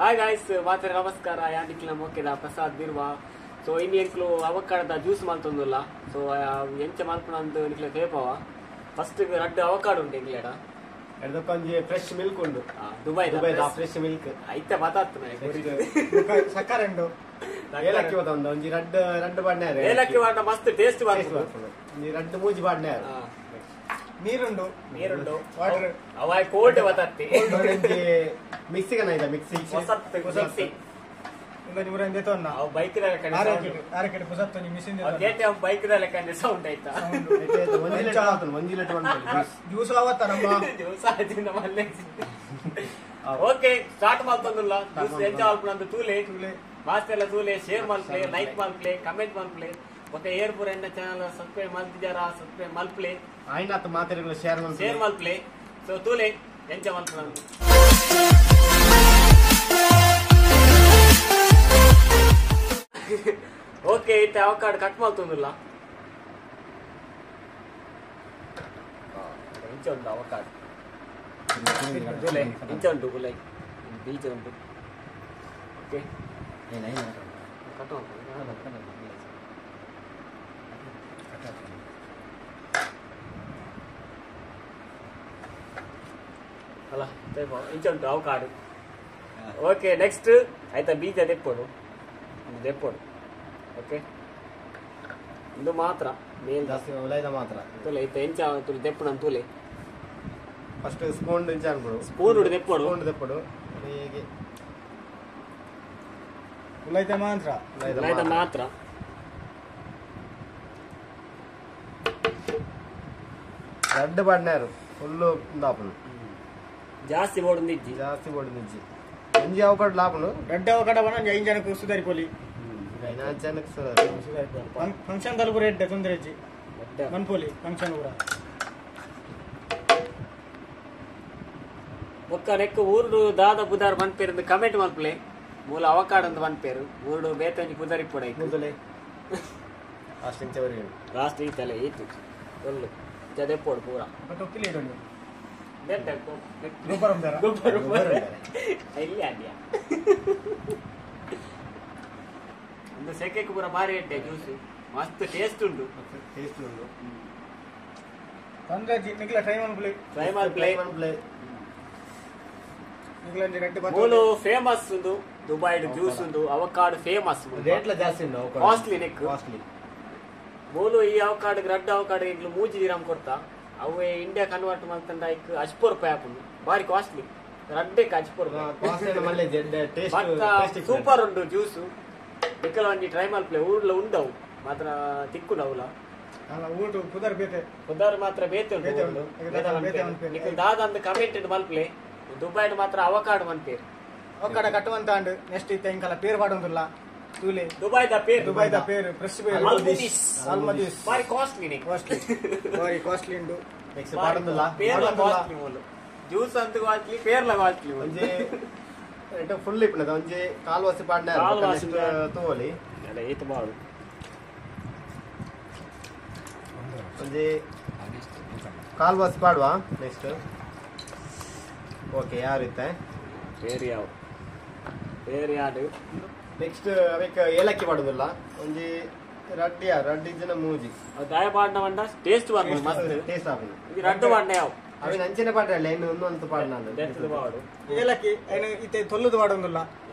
Hi guys, ಮಾತ್ರ ನಮಸ್ಕಾರ. ಯಾನಿಕ್ಲ ಮೊಕ್ಕೆದ ಪ್ರಸಾದ್ ಬಿರ್ವಾ. ಸೊ ಇನ್ನು ಎಂಕ್ಲು ಅವಕಾಡದ ಜ್ಯೂಸ್ ಮಲ್ತೊಂದುಲ್ಲ. ಸೊ ಎಂಚ ಮಲ್ಪುನ ಅಂದ್ ನಿಕ್ಲೆ ತೇಪವ. ಫಸ್ಟ್ ರಡ್ಡ್ ಅವಕಾಡ್ ಉಂಟು ಎಂಕ್ಲೆಡ. ಎಡ್ದಕ್ಕೊಂಜಿ ಫ್ರೆಶ್ ಮಿಲ್ಕ್ ಉಂಡು, ದುಬೈ ದುಬೈದ ಫ್ರೆಶ್ ಮಿಲ್ಕ್. ಐತೆ ಮಾತಾಡ್ತಾನೆ ಸಕ್ಕರೆ ಉಂಡು, ಏಲಕ್ಕಿ ಬತ್ತೊಂದು ಒಂಜಿ ರಡ್ಡ್ ರಡ್ಡ್ ಬಾಡ್ನಾರ ಏಲಕ್ಕಿ ಬಾಡ್ನ ಮಸ್ತ್ ಟೇಸ್ಟ್ ಬರ್ತದೆ. ಒಂಜಿ ರಡ್ಡ್ ಮೂಜಿ ಬಾಡ್ನಾರ ನೀರುಂಡು, ನೀರುಂಡು ವಾಟರ್ ಅವಾಯ್ ಕೋಲ್ಡ್ ಬತ್ತತ್ತಿ. ಮಿಕ್ಸಿ ಕನ ಇದೆ, ಮಿಕ್ಸಿ ಹೊಸತ್ತು ಮಿಕ್ಸಿ ಇಂದ ನಿಮರ ದೇತೋನ್ನ ಅವ ಬೈಕ್ ದ ಲೆಕ್ಕನೆ ಆರಕೆಟ್ ಆರಕೆಟ್ ಹೊಸತ್ತು ನಿ ಮಿಷಿನ್ ಅವ ಗೇಟ್ ಅವ ಬೈಕ್ ದ ಲೆಕ್ಕನೆ ಸೌಂಡ್ ಆಯ್ತಾ. ಒಂಜಿ ಲೀಟರ್ ಆತನ, ಒಂಜಿ ಲೀಟರ್ ಒಂದು ಜ್ಯೂಸ್ ಆವತ್ತ ನಮ್ಮ ಜ್ಯೂಸ್ ಆಯ್ತು ನಮ್ಮ ಅಲ್ಲೇ. ಓಕೆ ಸ್ಟಾರ್ಟ್ ಮಾಡ್ತಂದುಲ್ಲ ಜ್ಯೂಸ್ ಎಂಜ ಆಲ್ಪುನಂದು ತೂಲೆ ತೂಲೆ ಮಾಸ್ತೆಲ್ಲ ತೂಲೆ, ಶೇರ್ ಮಲ್ಪ್ಲೆ, ಲೈಕ್ ಮಲ್ಪ್ಲೆ, ಕಮೆಂಟ್ ಮಲ್ಪ್ಲೆ. ಮತ್ತೆ ಏರ್ಪುರ ಎನ್ನ ಚಾನಲ್ ಸಬ್ಸ್ಕ್ರೈಬ್ ಮಲ್ತಿದಾರ ಸಬ್ಸ್ಕ್ರೈಬ್ ಮಲ್ಪ್ಲೆ, ಆಯ್ನಾತ ಮಾತೆರೆಗಳ ಶೇರ್ ಮಲ್ಪ್ಲೆ, ಶೇರ್ ಮಲ್ಪ್ಲೆ. ಸೊ ತೂಲೆ ಎಂಜ ಮಲ್ಪುನಂದು. ಓಕೆ ಇತ್ತೆ ಅವಕಾಡ್ ಕಟ್ ಮಲ್ತೊಂದುಲ್ಲ. ಇಂಚ ಉಂಡು ಅವಕಾಡ್ ತೂಲೆ, ಇಂಚ ಉಂಟು ಗುಲೈ ಬೀಜ ಉಂಟು. ಓಕೆ ಕಟ್ ಅಲ್ಲ ಇಂಚ ಉಂಟು ಅವಕಾಡು. ಓಕೆ ನೆಕ್ಸ್ಟ್ ಆಯ್ತಾ ಬೀಜ ದೆಪ್ಪೊಡು, ದೆಪ್ಪೊಡು. ಓಕೆ ಇದು ಮಾತ್ರ ಮೇಲ್ ಜಾಸ್ತಿ ಉಲೈದ ಮಾತ್ರ ತೂಲೆ. ಇತ್ತೆ ಎಂಚ ತುಲೆ ದೆಪ್ಪುನ ತೂಲೆ. ಫಸ್ಟ್ ಸ್ಪೂನ್ ಇಂಚ ಅನ್ಬಿಡು, ಸ್ಪೂನ್ ಉಡು ದೆಪ್ಪೊಡು, ಸ್ಪೂನ್ ದೆಪ್ಪೊಡು. ಹೀಗೆ ಉಲೈದ ಮಾತ್ರ, ಉಲೈದ ಮಾತ್ರ. ರಡ್ಡ್ ಬಾಡ್ನಾರು ಫುಲ್ ದಾಪುನು ಜಾಸ್ತಿ ಬೋಡುಂದಿಜ್ಜಿ, ಜಾಸ್ತಿ ಬೋಡುಂದಿಜ್ಜಿ. ಒಂಜಿ ಅವಕಾಡ್ ಲಾಪುನು ರಡ್ಡ್ ಅವಕಾಡ ಬನ ಐದು ಜನಕ್ಕೆ ಸುಧಾರಿಪೊಲಿ, ಐದು ಜನಕ್ಕೆ ಸುಧಾರಿ ಫಂಕ್ಷನ್ ದಲ್ ಪೂರ ಎಡ್ಡೆ ತೊಂದರೆ ಇಜ್ಜಿ ಮನ್ಪೊಲಿ ಫಂಕ್ಷನ್ ಪೂರ. ಒಕ್ಕ ನೆಕ್ ಊರುಡು ದಾದ ಬುದಾರ್ ಮನ್ಪೇರು ಕಮೆಂಟ್ ಮನ್ಪಲೆ. ಮೂಲ ಅವಕಾಡ್ ಅಂತ ಮನ್ಪೇರು ಊರುಡು ಬೇತೆ ಒಂಜಿ ಬುದಾರ್ ಇಪ್ಪೊಡು ಐಕ್ ಮೊದಲೇ ಲಾಸ್ಟ್ ಇಂಚ ಬರಿ ಲಾಸ್ಟ್ ಈತಲೆ ಈತು ಒಲ್ಲು ಜದೆಪ್ಪೊಡು ಪೂರ ಟೊಪ್ಪಿಲಿ ಇಡೋಣ ಗೊಬ್ಬರ ಗೊಬ್ಬರ ಇಲ್ಲಿ ಅಡ್ಡಿಯ ಒಂದು ಸೆಕೆಗೆ ಪೂರ ಭಾರಿ ಎಡ್ಡೆ ಜ್ಯೂಸ್ ಮಸ್ತ್ ಟೇಸ್ಟ್ ಉಂಟು, ಟೇಸ್ಟ್ ಉಂಟು. ತೊಂದರೆ ನಿಕ್ಲ ಟ್ರೈ ಮನ್ಪುಲೆ, ಟ್ರೈ ಮನ್ಪುಲೆ. ನಿಕ್ಲ ಒಂಜಿ ರಡ್ಡ್ ಮೂಲು ಫೇಮಸ್ ಉಂಡು ದುಬೈಡ್ ಜ್ಯೂಸ್ ಉಂಡು, ಅವಕಾಡ್ ಫೇಮಸ್. ರೇಟ್ಲ ಜಾಸ್ತಿ ಉಂಡು, ಕಾಸ್ಟ್ಲಿ ನೆಕ್ ಕಾಸ್ಟ್ಲಿ. ಮೂಲು ಈ ಅವಕಾಡ್ ರಡ್ಡ್ ಅವಕಾಡ್ ಇಗ್ಲು ಮೂಜಿ ದಿರಾಮ್ ಕೊಡ್ತಾ ಅವೇ ಇಂಡಿಯಾ ಕನ್ವರ್ಟ್ ಮಲ್ತಂಡ ಐಕ್ 10 ರೂಪಾಯಿ ಆಪುಂಡು, ಬಾರಿ ಕಾಸ್ಟ್ಲಿ. ರಡ್ಡೆಕ್ 10 ರೂಪಾಯಿ. ಸೂಪರ್ ಉಂಡು ಜ್ಯೂಸ್. ನಿಕ್ಕಲ ಒಂಜಿ ಟ್ರೈ ಮಲ್ಪಲೆ, ಊರ್ಲ ಉಂಡವು ಮಾತ್ರ ತಿಕ್ಕುಂಡವುಲ ಊಟ ಪುದರ್ ಬೇತೆ, ಪುದರ್ ಮಾತ್ರ ಬೇತೆ ಉಂಟು. ನಿಕ್ಕಲ್ ದಾದ ಅಂದ್ ಕಮೆಂಟ್ ಮಲ್ಪಲೆ. ದುಬೈಡ್ ಮಾತ್ರ ಅವಕಾಡ್ ಮನ್ಪೇರು, ಅವಕಾಡ ಕಟ್ಟುವಂತ ಅಂಡ್ ನೆಕ್ಸ್ಟ್ ಇತ್ತೆ ಇಂಕಲ ಪೇರ್ ಪಾಡೊಂದುಲ್ಲ ತೂಲೆ. ದುಬೈದ ಪೇರ್, ದುಬೈದ ಪೇರ್ ಫ್ರೆಶ್ ಪೇರ್ ಅಲ್ಮದೀಸ್, ಅಲ್ಮದೀಸ್ ಬಾರಿ ಕಾಸ್ಟ್ಲಿ ನೆ, ಕಾಸ್ಟ್ಲಿ ಬಾರಿ ಕಾಸ್ಟ್ಲಿ ಉಂಡು. ನೆಕ್ಸ್ಟ್ ಪಾಡೊಂದುಲ್ಲ ಪೇರ್ಲ ಕಾಸ್ಟ್ಲಿ ಮೂಲು ಜ್ಯೂಸ್ ಅಂತ ಕಾಸ್ಟ್ಲಿ, ಪೇರ್ಲ ಕಾಸ್ಟ್ಲಿ. ಒಂಜಿ ಎಟ ಫುಲ್ ಇಪ್ಪುನದ ಒಂಜಿ ಕಾಲ್ ವಾಸಿ ಪಾಡ್ನ ನೆಕ್ಸ್ಟ್ ತೋಲಿ ಅಲ್ಲ ಏತ್ ಬಾಡು ಒಂಜಿ ಕಾಲ್ ವಾಸಿ ಪಾಡುವ ನೆಕ್ಸ್ಟ್. ಓಕೆ ಯಾರು ಇತ್ತೆ ಪೇರ್ ಯಾವ ಪೇರ್ ಯಾರು ನೆಕ್ಸ್ಟ್ ಅವೆಕ್ ಏಲಕ್ಕಿ ಪಾಡುದಿಲ್ಲ ಒಂಜಿ ರಡ್ಡ್ ಯಾರು ರಡ್ಡ್ ಇಜ್ಜಿನ ಮೂಜಿ ದಾಯ ಪಾಡ್ನ వంಡ ಟೇಸ್ಟ್ ಬರ್ಪುಂಡು, ಮಸ್ತ್ ಟೇಸ್ಟ್ ಆಪುಂಡು. ಈ ರಡ್ಡ್ ಪಾಡ್ನ ಯಾವ ಅವಿನ ಅಂಚನೆ ಪಾಡ್ರಲ್ಲ ಇನ್ನು ಒಂದೊಂದು ಪಾಡ್ನ ದೆತ್ತದ ಪಾಡು ಏಲಕ್ಕಿ ಐನ ಇತ್ತೆ ತೊಲ್ಲುದು ಪಾಡೊಂದುಲ್ಲ.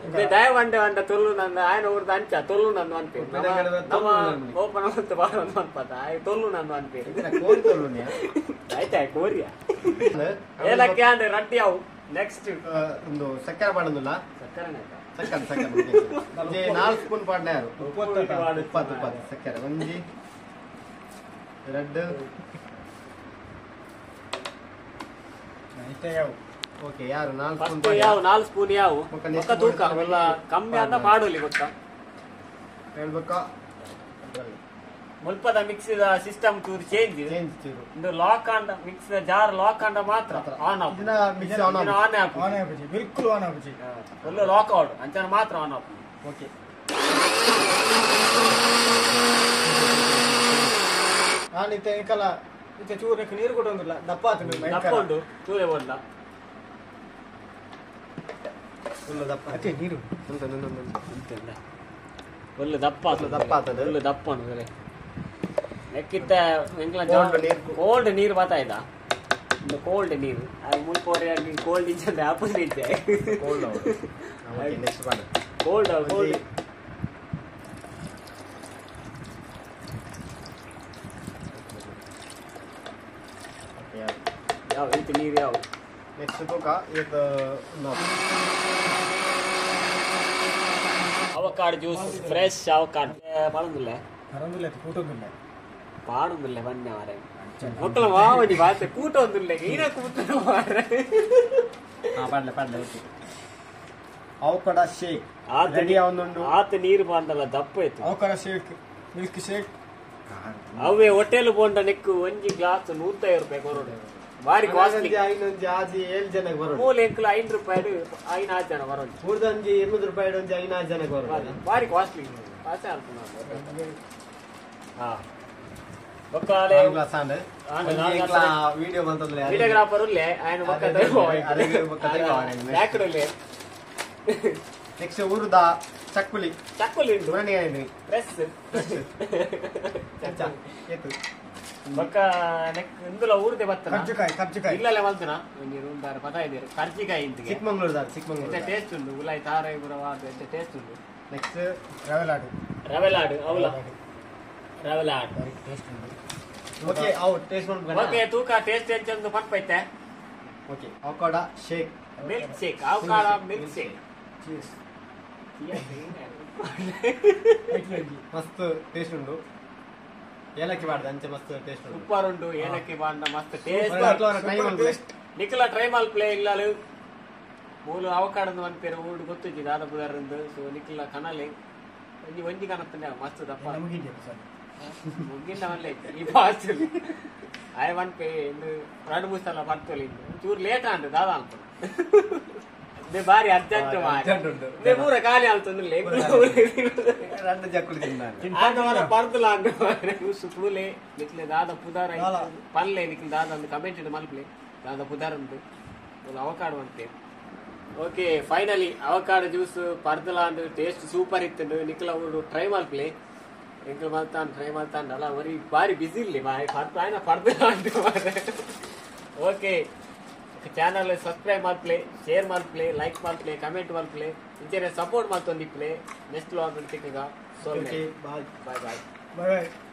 ದಾಯ వంಡ వంಡ ತೊಲ್ಲು ನಂದು ಆಯನ ಊರ್ದ ಅಂಚ ತೊಲ್ಲು ನಂದು ಅನ್ಪೇರು ನಮ್ಮ ಓಪನ್ ಅಂತ ಪಾಡೊಂದು ಅನ್ಪತ ಆಯ್ ತೊಲ್ಲು ನಂದು ಅನ್ಪೇರು ಕೋರಿ ತೊಲ್ಲುನಿಯ ಆಯ್ತಾ ಕೋರಿಯ ಏಲಕ್ಕಿ ಅಂದ್ರೆ ರಡ್ಡ್ ಯಾವು. ನೆಕ್ಸ್ಟ್ ಒಂದು ಸಕ್ಕರೆ ಪಾಡೊಂದುಲ್ಲ, ಸಕ್ಕರೆ ಸಕ್ಕರೆ ಸಕ್ಕರೆ ಒಂಜಿ 4 ಸ್ಪೂನ್ ಪಾಡ್ನ ಯಾರು ಉಪ್ಪತ್ತು ಉಪ್ಪತ್ತು ಸಕ್ಕರೆ ಒಂಜಿ ರಡ್ಡ್ ಇತ್ತೆ ಯಾವು. ಓಕೆ ಯಾರು 4 ಸ್ಪೂನ್ ಯಾವು 4 ಸ್ಪೂನ್ ಯಾವು ಬೊಕ್ಕ ತೂಕ ಎಲ್ಲ ಕಮ್ಮಿ ಅಂತ ಪಾಡೊಲಿ ಗೊತ್ತಾ ಹೇಳ್ಬೇಕಾ. ಮುಲ್ಪದ ಮಿಕ್ಸಿದ ಸಿಸ್ಟಮ್ ಚೂರು ಚೇಂಜ್ ಚೇಂಜ್ ಚೂರು ಇಂದು ಲಾಕ್ ಆಂಡ ಮಿಕ್ಸಿದ ಜಾರ್ ಲಾಕ್ ಆಂಡ ಮಾತ್ರ ಆನ್ ಆಪುಂಡು, ಮಿಕ್ಸಿ ಆನ್ ಆನ್ ಆಪುಂಡು, ಆನ್ ಆಪುಜಿ ಬಿಲ್ಕುಲ್ ಆನ್ ಆಪುಜಿ, ಫುಲ್ ಲಾಕ್ ಔಟ್ ಅಂಚನ ಮಾತ್ರ ಆನ್ ಆಪುಂಡು. ಓಕೆ ನಾನು ಇತ್ತೆ ಇಂಕಲ ಇತ್ತೆ ಚೂರು ನೀರು ಕೊಟ್ಟೊಂದುಲ್ಲ ದಪ್ಪ ಆತುಂಡು ದಪ್ಪ ಉಂಡು ತೂಲೆ ಬೋಡ್ಲ. ಫುಲ್ ದಪ್ಪ ಅದೇ ನೀರು ಅಂತೆಲ್ಲ ಫುಲ್ ದಪ್ಪ ದಪ್ಪ ಆತದೆ. ಫುಲ್ ದಪ್ಪ ಅಂದ್ರೆ ನೆಕ್ಕಿತ್ತ ಕೋಲ್ಡ್ ನೀರು ಬರ್ತಾ ಇದ್ದ ಕೋಲ್ಡ್ ನೀರು ಅದು ಮುಲ್ಪೋರೆ ಕೋಲ್ಡ್ ಇಂಚ ಆಪಲ್ ಇದ್ದೆ ಕೋಲ್ಡ್ ಓಕೆ ನೆಕ್ಸ್ಟ್ ಪಾಡ ಕೋಲ್ಡ್ ಕೋಲ್ಡ್ ಯಾವ ಈತ ನೀರು ಯಾವ ನೆಕ್ಸ್ಟ್ ತೂಕ ಈತ ಅವಕಾಡ್ ಜ್ಯೂಸ್ ಫ್ರೆಶ್ ಅವಕಾಡ್ ಪಾಡೊಂದಿಲ್ಲ ಬರೋದಿಲ್ಲ ಕೂಟೊಂದಿಲ್ಲ ಪಾಡೊಂದಿಲ್ಲ ಬನ್ನೆ ಮಾರೆ ಮಕ್ಕಳ ಮಾವಡಿ ಬಾತೆ ಕೂಟ ಒಂದಿಲ್ಲ ಈನ ಕೂಟ ಮಾರೆ ಪಾಡ್ಲೆ ಪಾಡ್ಲೆ ಓಕೆ ಅವಕಡ ಶೇಕ್ ರೆಡಿ ಅವನೊಂದು ಆತ ನೀರು ಬಂದಲ್ಲ ದಪ್ಪ ಇತ್ತು ಅವಕಡ ಶೇಕ್ ಮಿಲ್ಕ್ ಶೇಕ್ ಅವೇ ಹೋಟೆಲ್ ಬೋಂಡ ನೆಕ್ಕು ಒಂಜಿ ಗ್ಲಾಸ್ 150 ರೂಪಾಯಿ ಕೊರೋಡು ಬಾರಿ ಕಾಸ್ಟ್ಲಿ ಐನೊಂಜಿ ಆಜಿ ಏಳು ಜನಕ್ಕೆ ಬರೋದು ಮೂಲ ಎಂಕುಲು 5 ರೂಪಾಯಿ ಐದು ಆರು ಜನ ಬರೋದು ಮೂರ್ದೊಂಜಿ 200 ರೂಪಾಯಿ ಒಂಜಿ ಐದು ಆರು ಜನಕ್ಕೆ ಬರೋದು ಬಾರಿ ಕಾಸ್ಟ್ಲಿ ಕಾಸೆ ಅನ್ಕೊಂಡು ಹಾ ಬೊಕ್ಕಾಲೆ ವಿಡಿಯೋ ಬಂತಂದ್ರೆ ವಿಡಿಯೋಗ್ರಾಫರ್ ಉಲ್ಲೆ ఆయన ಬೊಕ್ಕ ಬ್ಯಾಕ್ ಉಲ್ಲೆ ನೆಕ್ಸ್ಟ್ ಊರುದ ಚಕ್ಕುಲಿ ಚಕ್ಕುಲಿ ಉಂಟು ಪ್ರೆಸ್ ಬೊಕ್ಕ ನೆಕ್ ಇಂದುಲ ಊರ್ದೆ ಬತ್ತನ ಕರ್ಜಿಕಾಯಿ ಕರ್ಜಿಕಾಯಿ ಇಲ್ಲಲ್ಲೇ ಮಲ್ತನ ಒಂಜಿ ರೂಮ್ದಾರ ಪದ ಇದ್ದೀರಿ ಕರ್ಜಿಕಾಯಿ ಇಂತಿಗೆ ಚಿಕ್ಕಮಂಗ್ಳೂರ್ದಾರ ಚಿಕ್ಕಮಂಗ್ಳೂರು ಟೇಸ್ಟ್ ಉಂಟು ಉಲಾಯಿ ತಾರ ಪೂರ ಟೇಸ್ಟ್ ಉಂಟು ನೆಕ್ಸ್ಟ್ ರವೆ ಲಾಡು ರವೆ ಲಾಡು ಅವಲ ರವೆ ಲಾಡು ಟೇಸ್ಟ್ ಉಂಟು ಓಕೆ ಅವು ಟೇಸ್ಟ್ ಮಾಡ್ಬೇಕು ಓಕೆ ತೂಕ taste ಎಂಚಂದು ಪನ್ಪೈತೆ okay avocado shake milk shake avocado milk shake cheese ಮಸ್ತ್ ಟೇಸ್ಟ್ ಉಂಟು ಏಲಕ್ಕಿ ಬಾಡ್ದ ಅಂಚೆ ಮಸ್ತ್ ಟೇಸ್ಟ್ ಉಂಟು ಸೂಪರ್ ಉಂಟು ಏಲಕ್ಕಿ ಬಾಂಡ ಮಸ್ತ್ ಟೇಸ್ಟ್ ನಿಖಲ ಟ್ರೈ ಮಲ್ಪ್ಲೆ ಇಲ್ಲಲು ಮೂಲು ಅವಕಾಡಂದು ಮನ್ಪೇರು ಊಡು ಗೊತ್ತಿಜ್ಜಿ ದಾದ ಬುದಾರಂದು ಸೊ ನಿಖಲ ಕನಲೆ ಒಂಜಿ ಒಂಜಿ ಕನತ್ತಂಡೆ ಮಸ್ತ್ ದಪ್ಪ ಮುಗಿಂದ ಮಲ್ಲೆ ಈ ಫಾಸ್ಟ್ ಆಯ್ ಮನ್ಪೆ ಇಂದು ಎರಡು ಮೂರು ಸಲ ಪರ್ತೊಲಿ ಚೂರು ಲೇಟ್ ಆಂಡು ದಾದ ಅಂತ ಬಾರಿ ಅರ್ಜೆಂಟ್ ಮಾರಿ ಪೂರ ಖಾಲಿ ಆಲ್ತಂದ್ರೆ రెండు జక్కులు ತಿನ್ನಾನು ಪರ್ದಲ ಅಂಡು ಜ್ಯೂಸ್ ತೂಲೆ ನಿಕ್ಲೆ ದಾದ ಪುದಾರ ಪಲ್ಲೆ ನಿಕ್ಲೆ ದಾದ ಅಂದು ಕಮೆಂಟ್ ಮಲ್ಪ್ಲೆ ದಾದ ಪುದಾರ ಅಂದು ಅವಕಾಡು ಅಂತೆ ಓಕೆ ಫೈನಲಿ ಅವಕಾಡು ಜ್ಯೂಸ್ ಪರ್ದಲ ಅಂಡು ಟೇಸ್ಟ್ ಸೂಪರ್ ಇತ್ತು ನಿಕ್ಲ ಅವರು ಟ್ರೈ ಮಲ್ಪ್ಲೆ ಎಂಕಲ್ ಮಲ್ತಾನ್ ಟ್ರೈ ಮಲ್ತಾನ್ ಅಲ್ಲ ಒರಿ ಬಾರಿ ಬಿಸಿ ಇರ್ಲಿ ಬಾರಿ ಪರ್ದ ಪರ್ದಲ ಅಂಡು ಓಕೆ ಚಾನಲ್ ಸಬ್ಸ್ಕ್ರೈಬ್ ಮಲ್ಪ್ಲೆ ಶೇರ್ ಮಲ್ಪ್ಲೆ ಲೈಕ್ ಮಲ್ಪ್ಲೆ ಕಮೆಂಟ್ ಮಲ್ಪ್ಲೆ ಇಂಚೆನೆ ಸಪೋರ್ಟ್ ಮಲ್ತೊಂದಿಪ್ಲೆ ನೆಕ್ಸ್ಟ್ ವ್ಲಾಗ್ ತಿಕ್ಕಗ. So okay bye bye bye bye bye.